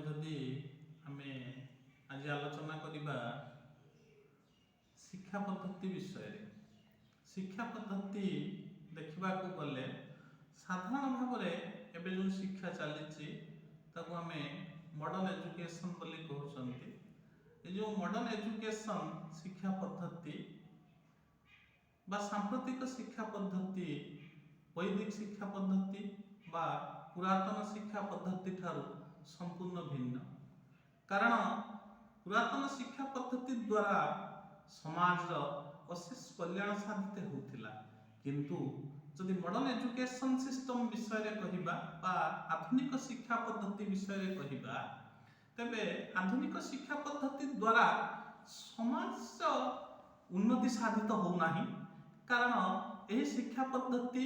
ପ୍ରଥମେ ଯଦି ଆମେ ଆଜି ଆଲୋଚନା କରିବା ଶିକ୍ଷା ପଦ୍ଧତି ବିଷୟରେ, ଶିକ୍ଷା ପଦ୍ଧତି ଦେଖିବାକୁ ଗଲେ ସାଧାରଣ ଭାବରେ ଏବେ ଯେଉଁ ଶିକ୍ଷା ଚାଲିଛି, ତାକୁ ଆମେ ମଡ଼ର୍ଣ୍ଣ ଏଜୁକେସନ୍ ବୋଲି କହୁଛନ୍ତି। ଏ ଯେଉଁ ମଡ଼ର୍ଣ୍ଣ ଏଜୁକେସନ୍ ଶିକ୍ଷା ପଦ୍ଧତି ବା ସାମ୍ପ୍ରତିକ ଶିକ୍ଷା ପଦ୍ଧତି, ବୈଦିକ ଶିକ୍ଷା ପଦ୍ଧତି ବା ପୁରାତନ ଶିକ୍ଷା ପଦ୍ଧତି ଠାରୁ ସମ୍ପୂର୍ଣ୍ଣ ଭିନ୍ନ। କାରଣ ପୁରାତନ ଶିକ୍ଷା ପଦ୍ଧତି ଦ୍ୱାରା ସମାଜର ଅଶେଷ କଲ୍ୟାଣ ସାଧିତ ହେଉଥିଲା। କିନ୍ତୁ ଯଦି ମଡ଼ର୍ଣ୍ଣ ଏଜୁକେସନ୍ ସିଷ୍ଟମ ବିଷୟରେ କହିବା ବା ଆଧୁନିକ ଶିକ୍ଷା ପଦ୍ଧତି ବିଷୟରେ କହିବା, ତେବେ ଆଧୁନିକ ଶିକ୍ଷା ପଦ୍ଧତି ଦ୍ୱାରା ସମାଜର ଉନ୍ନତି ସାଧିତ ହେଉନାହିଁ। କାରଣ ଏହି ଶିକ୍ଷା ପଦ୍ଧତି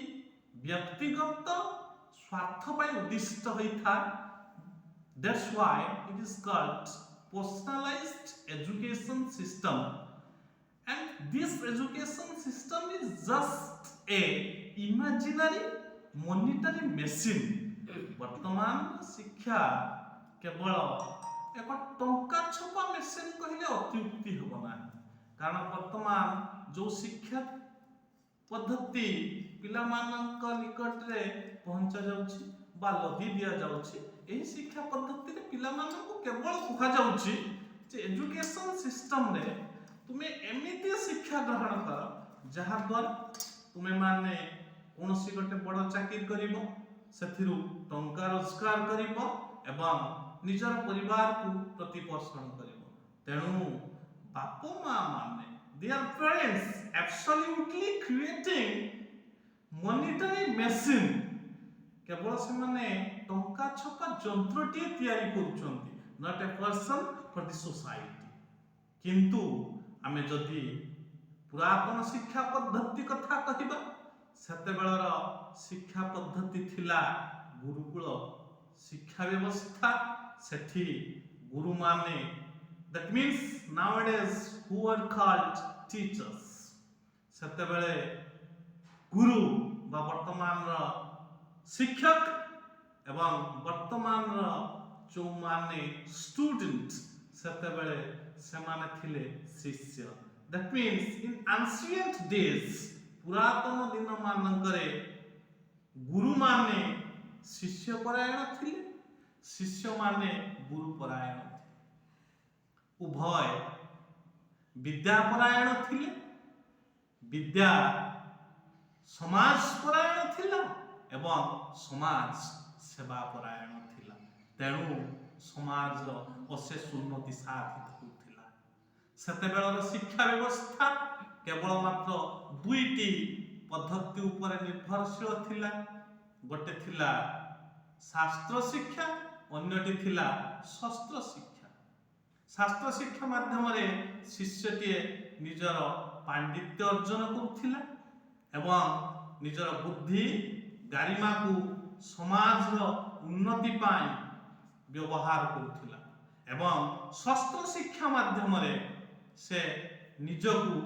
ବ୍ୟକ୍ତିଗତ ସ୍ୱାର୍ଥ ପାଇଁ ଉଦ୍ଦିଷ୍ଟ ହୋଇଥାଏ। That's why it is called personalized education system. And this education system is just a imaginary monetary machine. ବର୍ତ୍ତମାନ ଶିକ୍ଷା କେବଳ ଏକ ଟଙ୍କା ଛପା ମେସିନ୍ କହିଲେ ଅତ୍ୟୁକ୍ତି ହେବ ନାହିଁ। କାରଣ ବର୍ତ୍ତମାନ ଯୋଉ ଶିକ୍ଷା ପଦ୍ଧତି ପିଲାମାନଙ୍କ ନିକଟରେ ପହଞ୍ଚା ଯାଉଛି ବା ଲଦି ଦିଆଯାଉଛି, ଏହି ଶିକ୍ଷା ପଦ୍ଧତିରେ ପିଲାମାନଙ୍କୁ କେବଳ କୁହାଯାଉଛି ଯେ ଏଜୁକେସନ ସିଷ୍ଟମରେ ତୁମେ ଏମିତି ଶିକ୍ଷା ଗ୍ରହଣ କର, ଯାହାଦ୍ୱାରା ତୁମେମାନେ କୌଣସି ଗୋଟେ ବଡ଼ ଚାକିରି କରିବ, ସେଥିରୁ ଟଙ୍କା ରୋଜଗାର କରିବ ଏବଂ ନିଜର ପରିବାରକୁ ପ୍ରତିପୋଷଣ କରିବ। ତେଣୁ ବାପ ମା ମାନେ, their parents absolutely creating monetary machine. କେବଳ ସେମାନେ ଟଙ୍କା ଛପା ଯନ୍ତ୍ରଟିଏ ତିଆରି କରୁଛନ୍ତି, not a person for the society. କିନ୍ତୁ ଆମେ ଯଦି ପୁରାତନ ଶିକ୍ଷା ପଦ୍ଧତି କଥା କହିବା, ସେତେବେଳର ଶିକ୍ଷା ପଦ୍ଧତି ଥିଲା ଗୁରୁକୁଳ ଶିକ୍ଷା ବ୍ୟବସ୍ଥା। ସେଠି ଗୁରୁମାନେ, that means nowadays who are called teachers, ସେତେବେଳେ ଗୁରୁ ବା ବର୍ତ୍ତମାନର ଶିକ୍ଷକ ଏବଂ ବର୍ତ୍ତମାନର ଯେଉଁମାନେ ଷ୍ଟୁଡେଣ୍ଟ, ସେତେବେଳେ ସେମାନେ ଥିଲେ ଶିଷ୍ୟ। That means in ancient days, ପୁରାତନ ଦିନମାନଙ୍କରେ ଗୁରୁମାନେ ଶିଷ୍ୟ ପରାୟଣ ଥିଲେ, ଶିଷ୍ୟମାନେ ଗୁରୁ ପରାୟଣ ଥିଲେ। ଉଭୟ ବିଦ୍ୟା ପରାୟଣ ଥିଲେ, ବିଦ୍ୟା ସମାଜ ପରାୟଣ ଥିଲା ଏବଂ ସମାଜ ସେବା ପରାୟଣ ଥିଲା। ତେଣୁ ସମାଜର ଅଶେଷ ଉନ୍ନତି ସାଧିତ ହେଉଥିଲା। ସେତେବେଳର ଶିକ୍ଷା ବ୍ୟବସ୍ଥା କେବଳ ମାତ୍ର ଦୁଇଟି ପଦ୍ଧତି ଉପରେ ନିର୍ଭରଶୀଳ ଥିଲା। ଗୋଟେ ଥିଲା ଶାସ୍ତ୍ର ଶିକ୍ଷା, ଅନ୍ୟଟି ଥିଲା ଶସ୍ତ୍ର ଶିକ୍ଷା। ଶାସ୍ତ୍ର ଶିକ୍ଷା ମାଧ୍ୟମରେ ଶିଷ୍ୟଟିଏ ନିଜର ପାଣ୍ଡିତ୍ୟ ଅର୍ଜନ କରୁଥିଲା ଏବଂ ନିଜର ବୁଦ୍ଧି ଗାରିମାକୁ ସମାଜର ଉନ୍ନତି ପାଇଁ ବ୍ୟବହାର କରୁଥିଲା ଏବଂ ଶସ୍ତ୍ର ଶିକ୍ଷା ମାଧ୍ୟମରେ ସେ ନିଜକୁ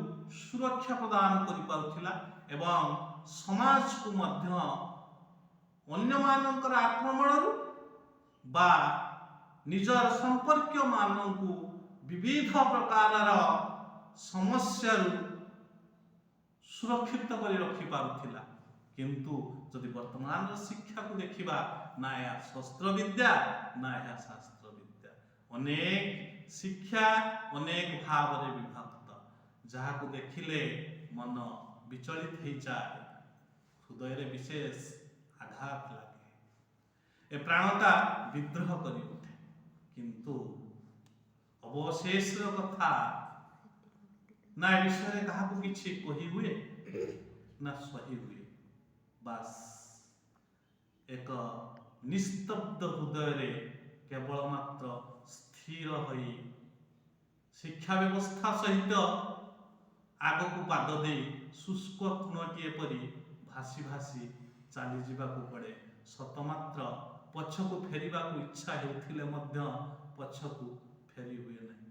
ସୁରକ୍ଷା ପ୍ରଦାନ କରିପାରୁଥିଲା ଏବଂ ସମାଜକୁ ମଧ୍ୟ ଅନ୍ୟମାନଙ୍କର ଆକ୍ରମଣରୁ ବା ନିଜର ସମ୍ପର୍କୀୟମାନଙ୍କୁ ବିବିଧ ପ୍ରକାରର ସମସ୍ୟାରୁ ସୁରକ୍ଷିତ କରି ରଖିପାରୁଥିଲା। କିନ୍ତୁ ଯଦି ବର୍ତ୍ତମାନର ଶିକ୍ଷାକୁ ଦେଖିବା, ନା ଏହା ଶସ୍ତ୍ର ବିଦ୍ୟା, ନା ଏହା ଶାସ୍ତ୍ର ବିଦ୍ୟା। ଅନେକ ଶିକ୍ଷା ଅନେକ ଭାବରେ ବିଭକ୍ତ, ଯାହାକୁ ଦେଖିଲେ ମନ ବିଚଳିତ ହେଇଯାଏ, ହୃଦୟରେ ବିଶେଷ ଆଘାତ ଲାଗେ, ଏ ପ୍ରାଣଟା ବିଦ୍ରୋହ କରି ଉଠେ। କିନ୍ତୁ ଅବଶେଷର କଥା ନା, ଏ ବିଷୟରେ କାହାକୁ କିଛି କହି ହୁଏ ନା ସହି ହୁଏ। ବାସ୍, ଏକ ନିସ୍ତବ୍ଧ ହୃଦୟରେ କେବଳ ମାତ୍ର ସ୍ଥିର ହୋଇ ଶିକ୍ଷା ବ୍ୟବସ୍ଥା ସହିତ ଆଗକୁ ପାଦ ଦେଇ ଶୁଷ୍କ ତୃଣଟିଏ ପରି ଭାସି ଭାସି ଚାଲିଯିବାକୁ ପଡ଼େ ସତ, ମାତ୍ର ପଛକୁ ଫେରିବାକୁ ଇଚ୍ଛା ହେଉଥିଲେ ମଧ୍ୟ ପଛକୁ ଫେରି ହୁଏ ନାହିଁ।